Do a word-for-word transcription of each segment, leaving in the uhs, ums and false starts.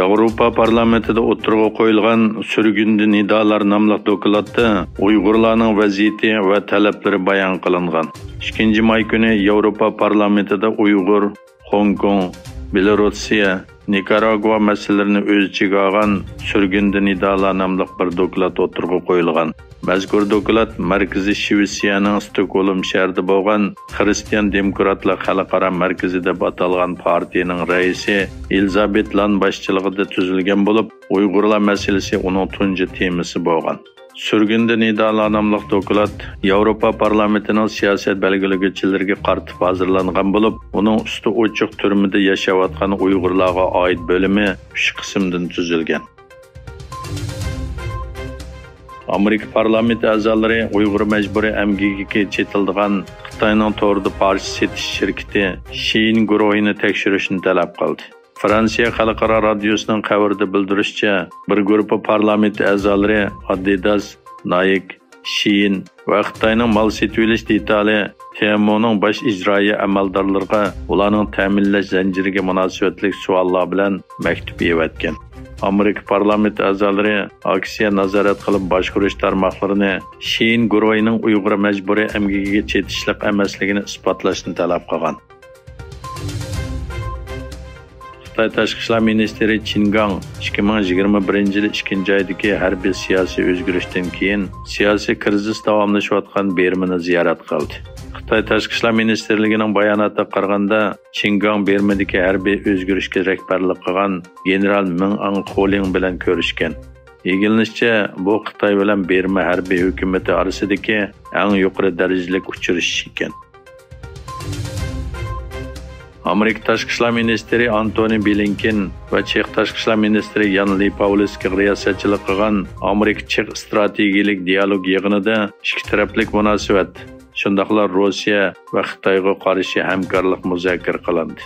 ياۋروپا پارلامېنتىدا ئوتتۇرىغا قويۇلغان سۈرگۈندە نىدالار ناملىق دوكلاتتا ئۇيغۇرلارنىڭ ۋەزىيىتى ۋە تەلەپلىرى بايان قىلىنغان. ئىككىنچى ماي كۈنى ياۋروپا پارلامېنتىدا ئۇيغۇر، خوڭكوڭ، بېلوروسىيە، نىكاراگۇا مەسىلىلىرىنى ئۆز ئىچىگە ئالغان سۈرگۈندە نىدالار ناملىق بىر دوكلات ئوتتۇرىغا قويۇلغان. مەزكۇر دوكلات مەركىزى شىۋېتسىيەنىڭ ستوكھولم شەھىرىدە بولغان خىرىستىيان دېموكراتلار خەلقئارا مەركىزى دەپ ئاتالغان پارتىيىنىڭ رەئىسى ئېلىزابېت لان باشچىلىقىدا تۈزۈلگەن بولۇپ، ئۇيغۇرلار مەسىلىسى ئۇنىڭ تۇنجى تېمىسى بولغان. سۈرگۈندە نىدالار ناملىق دوكلات ياۋروپا پارلامېنتىنىڭ سىياسەت بەلگىلىگۈچىلىرىگە قارىتىپ ھازىرلانغان بولۇپ، ئۇنىڭ ئۈستى ئوچۇق تۈرمىدە ياشاۋاتقان ئۇيغۇرلارغا ئائىت بۆلۈمى ئۈچ قىسىمدىن تۈزۈلگەن. ئامېرىكا پارلامېنت ئەزالىرى ئۇيغۇر مەجبۇرىي ئەمگىكىگە چېتىلىدىغان خىتاينىڭ توردا پارچە سېتىش شىركىتى شىئىن گۇرۇھىنى تەكشۈرۈشنى تەلەپ قىلدى. فرانسىيە خەلقئارا رادىيوسىنىڭ خەۋىرىدە بىلدۈرۈشىچە، بىر گۇرۇپپا پارلامېنت ئەزالىرى ئادىداس، نايك، شىئىن ۋە خىتاينىڭ مال سېتىۋېلىش دېتالى تېمونىڭ باش ئىجرائىيە ئەمەلدارلىرىغا ئۇلارنىڭ تەمىنلەش زەنجىرىگە مۇناسىۋەتلىك سوئاللار بىلەن مەكتۇپ يېۋەتكەن. ئامېرىكا پارلامېنت ئەزالىرى ئاكسىيە نازارەت قىلىپ باشقۇرۇش تارماقلىرىنى شىئىن گۇرۇھىنىڭ ئۇيغۇر مەجبۇرىي ئەمگىكىگە چېتىشلىق ئەمەسلىكىنى ئىسپاتلاشنى تەلەپ قىلغان. خىتاي تاشقى ئىشلار مىنىستىرى چىن گاڭ ئىككى مىڭ يىگىرمە بىرىنچى يىل ئىككىنچى ئايدىكى ھەربىي سىياسىي ئۆزگىرىشتىن كېيىن سىياسىي كىرىزىس داۋاملىشىۋاتقان بىرمىنى زىيارەت قىلدى. خىتاي تاشقى ئىشلار مىنىستىرلىكىنىڭ باياناتىغا قارىغاندا، چىن گاڭ بىرمىدىكى ھەربىي ئۆزگىرىشكە رەھبەرلىك قىلغان گېنېرال مېڭ ئاڭ خولىڭ بىلەن كۆرۈشكەن. ئىگىلىنىشىچە، بۇ خىتاي بىلەن بىرما ھەربىي ھۆكۈمىتى ئارىسىدىكى ئەڭ يۇقىرى دەرىجىلىك ئۇچرىشىش ئىكەن. ئامېرىكا تاشقى ئىشلار مىنىستىرى ئانتونى بلىنكېن ۋە چېخ تاشقى ئىشلار مىنىستىرى يان لى پاۋلىسكىغا رىياسەتچىلىك قىلغان ئامېرىكا چېخ ئىستراتېگىيىلىك دىئالوگ يىغىنىدا ئىككى تەرەپلىك مۇناسىۋەت، شۇنداقلا روسىيە ۋە خىتايغا قارشى ھەمكارلىق مۇزاكىرە قىلىندى.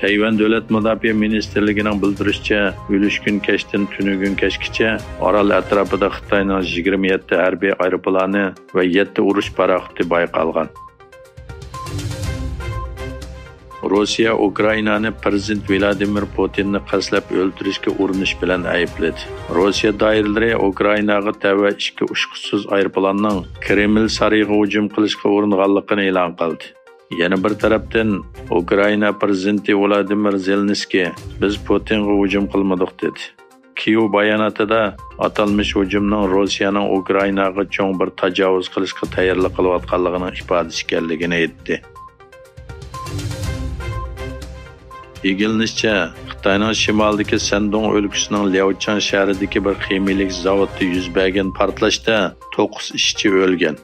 تەيۋەن دۆلەت مۇداپىئە مىنىستىرلىكىنىڭ بىلدۈرۈشىچە، ئۈلۈشكۈن كەچتىن تۈنۈگۈن كەچكىچە ئارال ئەتراپىدا خىتاينىڭ يىگىرمە يەتتە ھەربىي ئايروپىلانى ۋە يەتتە ئۇرۇش پاراخوتى بايقالغان. روسىيە ئۇكرائىنانى پىرېزىدېنت ۋلادىمىر پۇتىننى قەستلەپ ئۆلتۈرۈشكە ئۇرۇنۇش بىلەن ئەيىبلىدى. روسىيە دائىرىلىرى ئۇكرائىناغا تەۋە ئىككى ئۇچقۇچسىز ئايروپىلاننىڭ كرېمل سارىيىغا ھۇجۇم قىلىشقا ئۇرۇنغانلىقىنى ئېلان قىلدى. يەنە بىر تەرەپتىن، ئۇكرائىنا پىرېزىدېنتى ۋلادىمىر زېلېنسكىي، «بىز پۇتىنغا ھۇجۇم قىلمىدۇق» دېدى. كىيېۋ باياناتىدا، ئاتالمىش ھۇجۇمنىڭ روسىيەنىڭ ئۇكرائىناغا چوڭ بىر تاجاۋۇز قىلىشقا تەييارلىق قىلىۋاتقانلىقىنىڭ ئىپادىسى ئىكەنلىكىنى ئېيتتى. ئىگىلىنىشىچە، خىتاينىڭ شىمالىدىكى سەندۇڭ ئۆلكىسىنىڭ لياۋچاڭ شەھىرىدىكى بىر خىمىيىلىك زاۋۇتتا يۈز بەرگەن پارتلاشتا توققۇز ئىشچى ئۆلگەن.